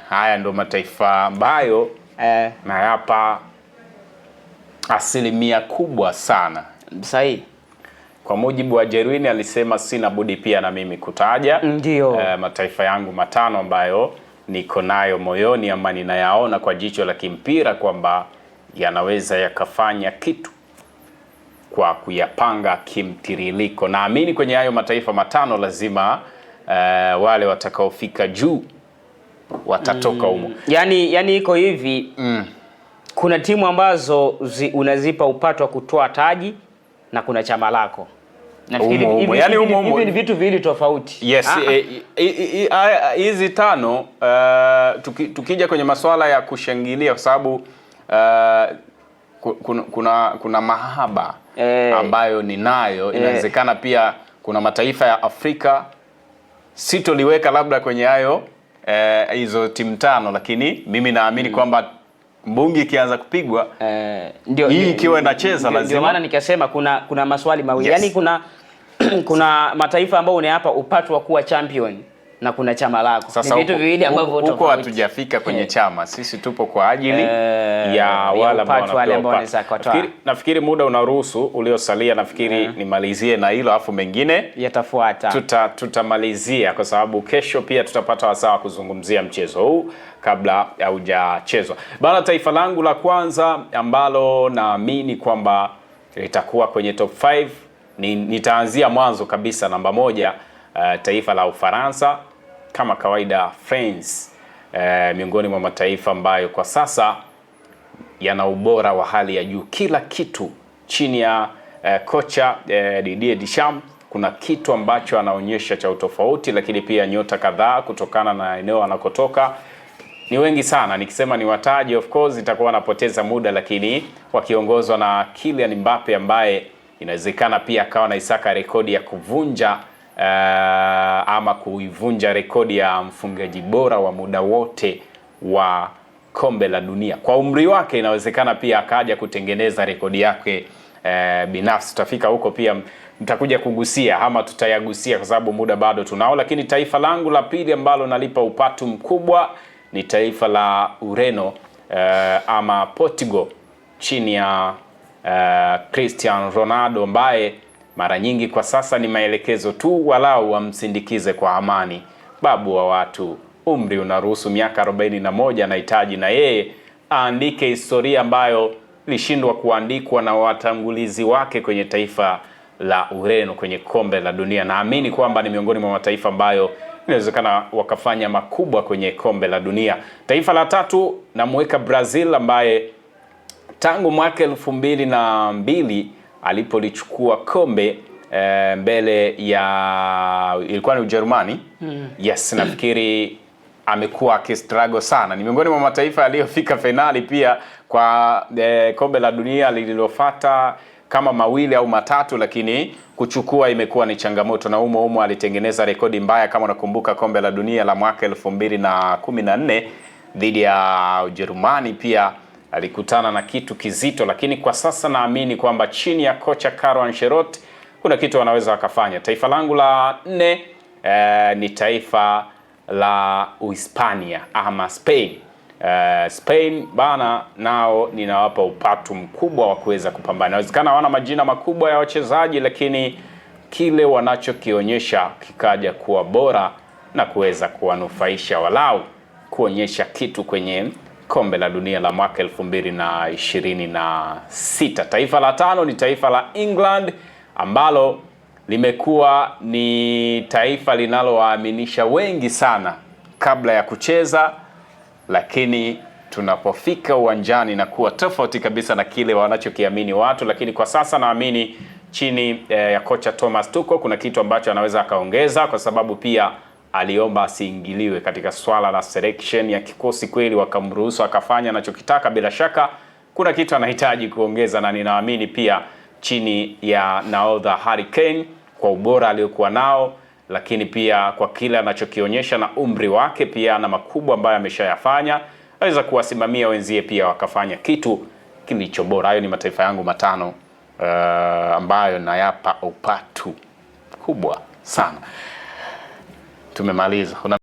Haya ndo mataifa ambayo nayapa asilimia kubwa sana. Sahihi. Kwa mujibu wa Jerwin alisema sina budi pia na mimi kutaja Ndio. Mataifa yangu matano ambayo niko nayo moyoni ama ninayaona kwa jicho la kimpira kwamba yanaweza yakafanya kitu kwa kuyapanga kimtiririko. Naamini kwenye hayo mataifa matano lazima wale watakaofika juu watatoka humo. Yani iko hivi, kuna timu ambazo unazipa upato wa kutoa taji na kuna chama lako. Nafikiri Umo, umo. Yani umo, umo. Hivi ni vitu viwili tofauti. Yes, hizi tano, tukija kwenye masuala ya kushangilia kwa sababu kuna mahaba ambayo ninayo, inawezekana pia kuna mataifa ya Afrika sitoliweka labda kwenye hayo hizo timu tano, lakini mimi naamini kwamba mbungi ikianza kupigwa ndio, hii ndio, ikiwa inacheza ndio, lazima. Ndio maana nikasema kuna maswali mawili. Yaani kuna mataifa ambayo unayapa upato wa kuwa champion na kuna chama lako. Sasa Ni vitu viwili ambavyo huko tofauti. Hatujafika kwenye chama, sisi tupo kwa ajili ya ya wale ambao upato, wale wanapewa ambao upato. wanaweza kutoa. Nafikiri muda unaruhusu uliosalia, nafikiri nimalizie na hilo afu mengine Yatafuata. Tutamalizia kwa sababu kesho pia tutapata wasaa wa kuzungumzia mchezo huu kabla haujachezwa. Bana, taifa langu la kwanza ambalo naamini kwamba litakuwa kwenye top 5 nitaanzia mwanzo kabisa, namba moja, taifa la Ufaransa kama kawaida France, miongoni mwa mataifa ambayo kwa sasa yana ubora wa hali ya juu, kila kitu chini ya kocha Didier Deschamps kuna kitu ambacho anaonyesha cha utofauti, lakini pia nyota kadhaa kutokana na eneo anakotoka ni wengi sana. Nikisema ni wataji, of course itakuwa napoteza muda, lakini wakiongozwa na Kylian Mbappe ambaye inawezekana pia akawa naisaka rekodi ya kuvunja ama kuivunja rekodi ya mfungaji bora wa muda wote wa kombe la dunia. Kwa umri wake inawezekana pia akaja kutengeneza rekodi yake binafsi. Tutafika huko pia, mtakuja kugusia ama tutayagusia kwa sababu muda bado tunao, lakini taifa langu la pili ambalo nalipa upatu mkubwa ni taifa la Ureno ama Portugal chini ya Cristiano Ronaldo ambaye mara nyingi kwa sasa ni maelekezo tu, walau wamsindikize kwa amani. Babu wa watu, umri unaruhusu miaka 41, anahitaji na yeye aandike historia ambayo ilishindwa kuandikwa na watangulizi wake kwenye taifa la Ureno kwenye kombe la dunia. Naamini kwamba ni miongoni mwa mataifa ambayo inawezekana wakafanya makubwa kwenye kombe la dunia. Taifa la tatu namweka Brazil ambaye tangu mwaka 2002 alipolichukua kombe mbele ya ilikuwa ni Ujerumani. Yes, nafikiri amekuwa akistruggle sana. Ni miongoni mwa mataifa yaliyofika fainali pia kwa kombe la dunia lililofuata kama mawili au matatu, lakini kuchukua imekuwa ni changamoto, na umo umo alitengeneza rekodi mbaya, kama unakumbuka kombe la dunia la mwaka 2014 dhidi ya Ujerumani pia alikutana na kitu kizito, lakini kwa sasa naamini kwamba chini ya kocha Carlo Ancelotti kuna kitu wanaweza wakafanya. Taifa langu la nne ni taifa la Uhispania ama Spain. Spain bana, nao ninawapa upatu mkubwa wa kuweza kupambana. Inawezekana hawana majina makubwa ya wachezaji, lakini kile wanachokionyesha kikaja kuwa bora na kuweza kuwanufaisha walau kuonyesha kitu kwenye kombe la dunia la mwaka 2026. Taifa la tano ni taifa la England ambalo limekuwa ni taifa linalowaaminisha wengi sana kabla ya kucheza, lakini tunapofika uwanjani na kuwa tofauti kabisa na kile wanachokiamini watu. Lakini kwa sasa naamini chini ya kocha Thomas Tuchel kuna kitu ambacho anaweza akaongeza, kwa sababu pia aliomba asiingiliwe katika swala la selection ya kikosi, kweli wakamruhusu akafanya anachokitaka. Bila shaka kuna kitu anahitaji kuongeza, na ninaamini pia chini ya nahodha Harry Kane kwa ubora aliyokuwa nao, lakini pia kwa kile anachokionyesha na umri wake pia na makubwa ambayo ameshayafanya, aweza kuwasimamia wenzie pia wakafanya kitu kilicho bora. Hayo ni mataifa yangu matano ambayo nayapa upatu kubwa sana. Tumemaliza. Una